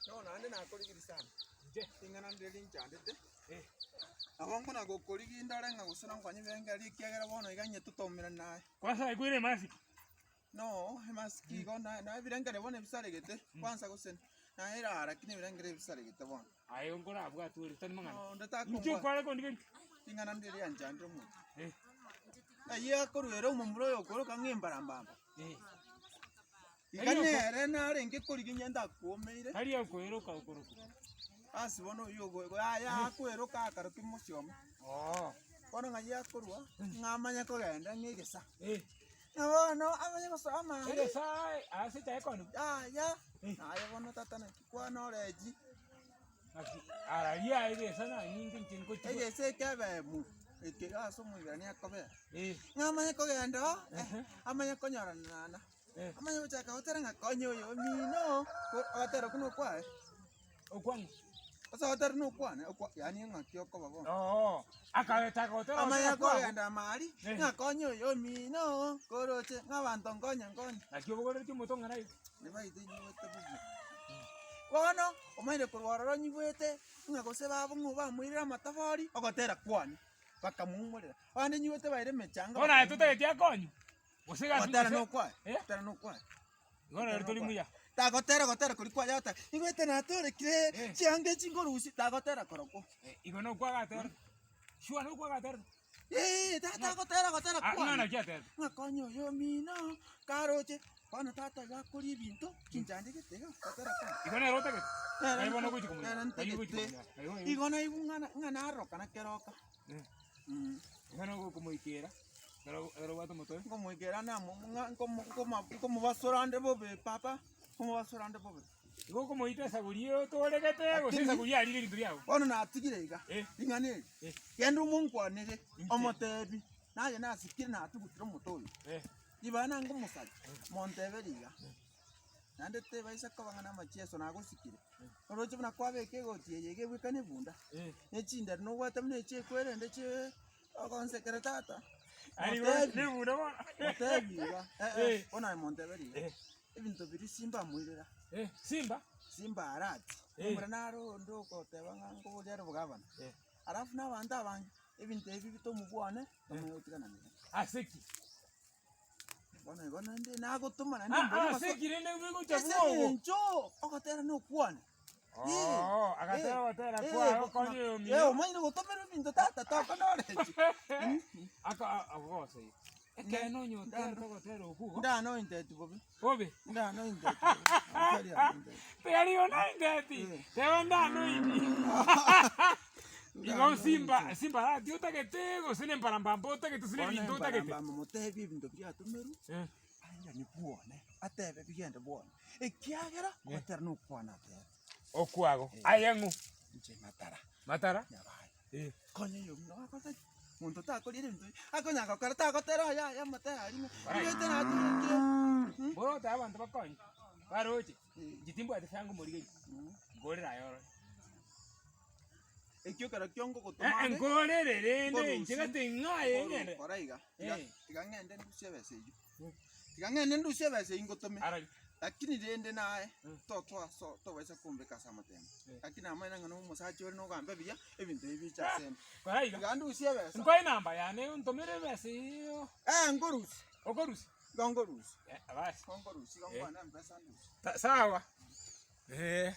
No naende nakorigirie sana, ring'ana ndire rinchandete, nabo nkona gokorigia ndore ng'a gose nonkonye bengeri ekiagera bono iga onye totaumerani naye. Kwanza naigwire emasiki. No, emasiki igo na na ebirengere bono ebisaregete, kwansa gose naye erara lakini ebirengere ebisaregete bono. Aye nkorabwate ore tari mang'ana. No, onde Inki takombwata, okware kondigeria? ring'ana ndire rianchandire omonto. Eh. Ng'ai akoruera omomura oyo okoroka ng'a embarambamba. Eh. Iga Tari oko- nere narenge korigia onye ntakwomeire, Tari okoeroka okorokwa. ase bono oyio ogo yaya akweroka akarokia mosioma. Oo. Bono ng'ai akorwa, ng'a amanye kogenda ng'a egesa. Eh. Na bono amanye gosoa amari. Egesa ase echae ekonigwa. Yaya, Eh. naye bono tata naki kwana orechi, Naki araria egesa nanyinge inche nkochigwa. egesa ekebemu, eke ase omoiberania akobera. Eh. Ng'a amanye kogenda oo, Ehe. amanye konyorana nana. Eh. Amanye gochaka gotera ng'a konya oyo omino, ko- ogotera okwo nokwaye, Okwang'u. ase ogotera nokwane okwa yaani ng'aki okoba bono. Oo. Akagechaka gotera Amanye gotera kwabo. kogenda amari, Eh. ng'a konya oyo omino, koroche ng'a abanto nkonye nkonye. Naki obogoreretie omote ong'ana iga. Nibaete nyigwete bobe. Bono, omaire korwa ororo nyigwete, ng'a gose babo ng'o bamoirire amatafari, ogotera kwane, bakamoumorera. Abande nyigwete baire emechanga. Bono aye totageti akonywe. Gose egasi Gotera gose nokwaye, Eh? gotera nokwaye. Igo nere tori muya. Tagotera gotera koria kwaye agoteba, igwete natorekire, Eh. chianga echi nkorusia, tagotera korokwo. Eh, Igo nokwo agatera. Sure nokwo agatera. Eeh, tata agotera gotera Ah, ng'a kwane. naki atera. Ng'a konya oyo omino, karoche, bono tata iga akoria ebinto, chinchandegete iga, gotera kwane. Igo nere otagete. Nere Naye bono nto- ogochi komonya. nere Naye ogochi ntagete. komonya. Naye oyo- Igo naigwa ng'a ng'a narokana keroka. Eh. Mm. Igo nogokomoikera. Ekero ekero obwate omotoe. Nkomoikera namo ng'a nkomo nkoma nkomobasora nde bobe papa, nkomobasora nde bobe. Igo okomoita esaguri otoregete gose Lakini- esaguri arire ebinto biago. Bono natigire iga, Eh. ring'ana eri, Eh. genda omonkwanere, Inche. omotebi, naye nasikire natugutire omote oyo, Eh. ribaga nange omosacha, monteberi iga, naende tebaisa koba ng'a namachieso nagosikire, oroche buna kwabeka egoti eye iga ebwekane ebunda, Eh. ne chindari nobwate buna echi ekwerende chiee. Ogonsekera tata, Ari motebi, nebunda bono. motebi iga, eh, eh, Eh. bono aye monteberi iga, Eh. ebinto biria simba amoirera, Eh, Simba. simba arati, Eh. omomura naro onde ogoteba ng'a nkoboria are obogabana, Eh. alafu na abanto abange, ebinto ebi bitomobwane, tomanye gotigana nere. Ase ki? Bono igo naende nagotoma naende Ah, mbori ah, goso- ase ki rende bigocha Ase bwogo? eng'encho ogotera nokwane. Oo, agatera ogotera kwaye okonye Eh, omiyo. omanyire gotomera ebinto tata tokonorechi. Aka agogoseire. Ekeene onye oterete ogotera okwo igo. Ndanointeti bobe. Bobe. Ndanointeti bobe. Tari anointeti. Tari onointeti. Eh. Teba ndanoini. Igo simba simba rati otagete gose ne mbarambamba otagete gose ne Bono ebinto otagete. embarambamba motebie ebinto biria atomerwe, Eh. airanie bwone, atebe bigende bwone, ekiagera ogotera nokwana atebe. Okwago. Aye ng'o? Inche matara, Matara? nyabaye. Eh. Konya oyo buna agote ki, monto takoria ebinto ebi, akonya gokora tagotera oyo aye amatera aria ng'a nigoete natorekire. Bono oteba abanto bakonye, baroche, Eh. inche timbwati esango morigerie, nkorere aye orore. Ekio ekero kio ngogotoma ande, Nkorere rende Nkorusie. inche gete ng'a aye ng'ende. Kora iga, tiga Eh. tiga ng'ende ndusie ebesa eyio. Tiga ng'ende ndusie ebesa eyio ngotome. Arari. Lakini rende naye, Mm. totoa so tobaisa kombeka ase amatemo. Eh. Lakini namaene ng'a nomosacha ore nogambe buya, ebinto ebi biche ase ende. Kora iga. Tiga ndusie ebesa. Nkoe enamba yane ontomere ebesa eyio. Eh, nkorusia. Okorusia? Igo nkorusia. Eh, basi. Igo nkorusia, igo Eh. nkwane mpesa ndusie. Sawa. Eh.